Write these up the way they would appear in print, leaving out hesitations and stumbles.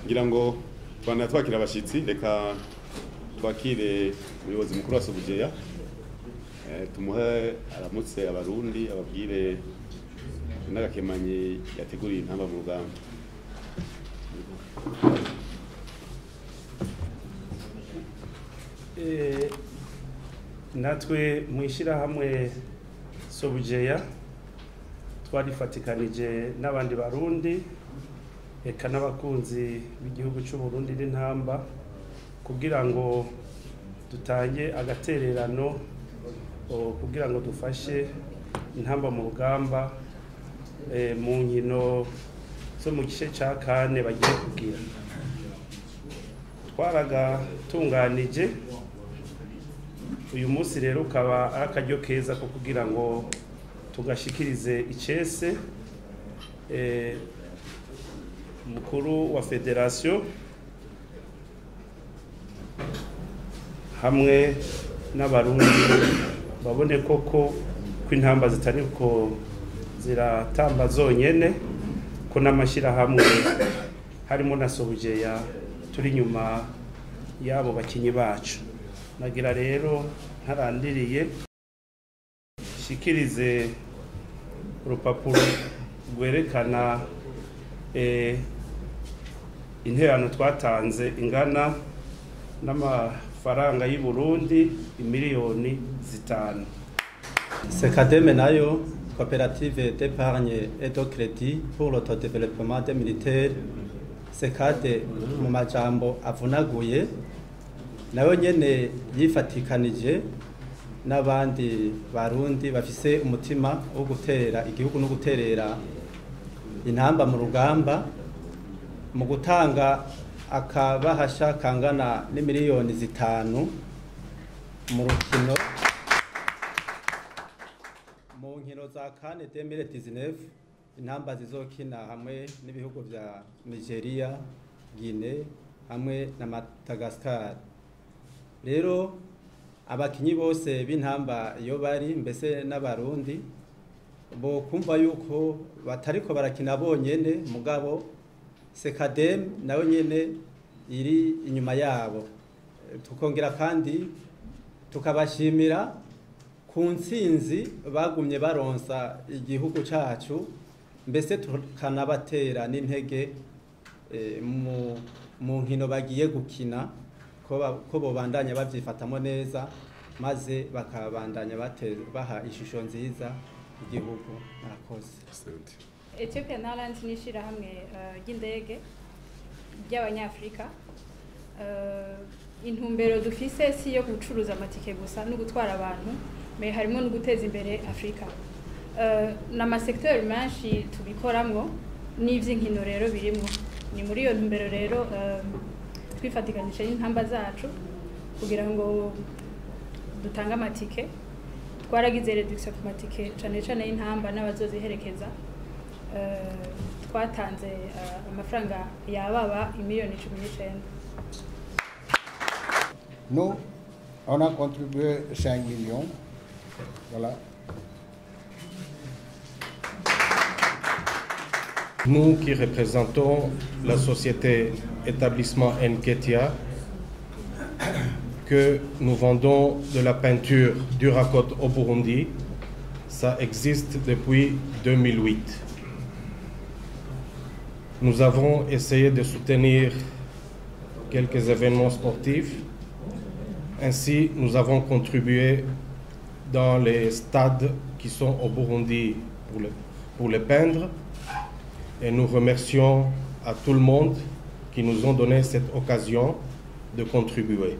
Ngira ngo Rwanda twakira abashitsi, reka twakire umuyobozi mukuru wa Sobujeya, tumuhe aramutse abarundi ababwire n'agakemanyi yateguriye intamba mu rugamba. Natwe mwishirahamwe Sobujeya twarifatikanije n'abandi barundi eka n'abakunzi b'igihugu cy'u Burundi n'intamba kugira ngo dutange agatererano kugira ngo dufashe intamba mu rugamba mu nkino zo mu gice cya kane bagiye kugira. Twaragatunganije uyu munsi rero ukaba ari akaryo keza ko kugira ngo tugashikirize icese mukuru wa federation hamwe n'abarundi babone koko ko intamba zitari ko ziratamba zonyene, ko n'amashira hamwe harimo na Sobujeya turi nyuma yabo bakinyi bacu. Nagira rero ntarandiriye shikirize urupapuro rwerekana interano twatanze ingana n'amafaranga y'u Burundi imiliyoni 5. Sekademe nayo coopérative d'épargne et de crédit pour l'autodéveloppement des militaires, Sekade mu majambo avunaguye nayo nyene yifatikanije n'abandi barundi bafise umutima wo guterera igihugu no guterera intamba mu rugamba mu gutanga akabahasha kangana n'imiliyoni 5 mu rukino mu nkino za CAN 2019 intamba zizokina hamwe n'ibihugu vya Nigeria, Guinea hamwe na Madagascar. Rero abakinyi bose b'intamba iyo bari mbese n'abarundi bo kumva yuko batariko barakina bonyene, mugabo Sekadem nayo nyene iri inyuma yabo. Tukongera kandi tukabashimira ku ntsinzi bagumye baronsa igihugu cacu, mbese tukanabatera n'intege mu nkino bagiye gukina ko bobandanya bavyifatamo neza maze bakabandanya baha ishusho nziza igihugu. Murakoze. Ethiopian Airlines ni ishirahamwe ry'indege ry'abanyafrika. Intumbero dufise si yo gucuruza amatike gusa no gutwara abantu, mais harimo no guteza imbere Afrika. N'amasekteur menshi tubikoramwo n'ivy'inkino rero birimo. Ni muri iyo ntumbero rero twifatikanije n'intamba zacu kugira ngo dutange amatike. Twaragize reduction ku matike cane cane y'intamba n'abazoziherekeza. Twatanze amafaranga yababa imiliyoni 19. Nous, on a contribué 5 millions. Voilà. Nous qui représentons la société Établissement Nketia, que nous vendons de la peinture Duracoat au Burundi, ça existe depuis 2008. Nous avons essayé de soutenir quelques événements sportifs. Ainsi, nous avons contribué dans les stades qui sont au Burundi pour les peindre. Et nous remercions à tout le monde qui nous ont donné cette occasion de contribuer.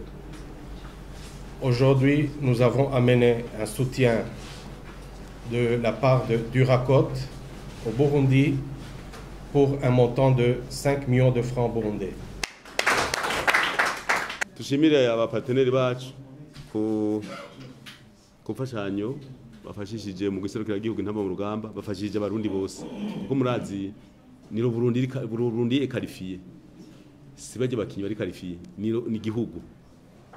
Aujourd'hui, nous avons amené un soutien de la part de Duracoat au Burundi pour un montant de 5 millions de francs burundais. Tushimire abaparteneri bacu ku mfashanyo bafashishije mu guserukira igihugu Intamba mu Rugamba, bafashishije Abarundi bose, kuko murazi ni Burundi est qualifié, si bajye bakinyi bari qualifié ni igihugu.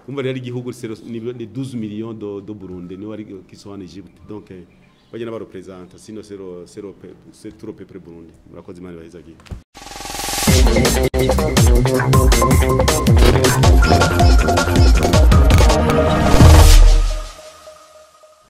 Kumva rero igihugu ni 12 millions de Burundi ni bari qui sont en Egypte, donc bajye n'aba représente, sinon c'est trop peu Burundi. Murakoze, Imana ibahezagiye.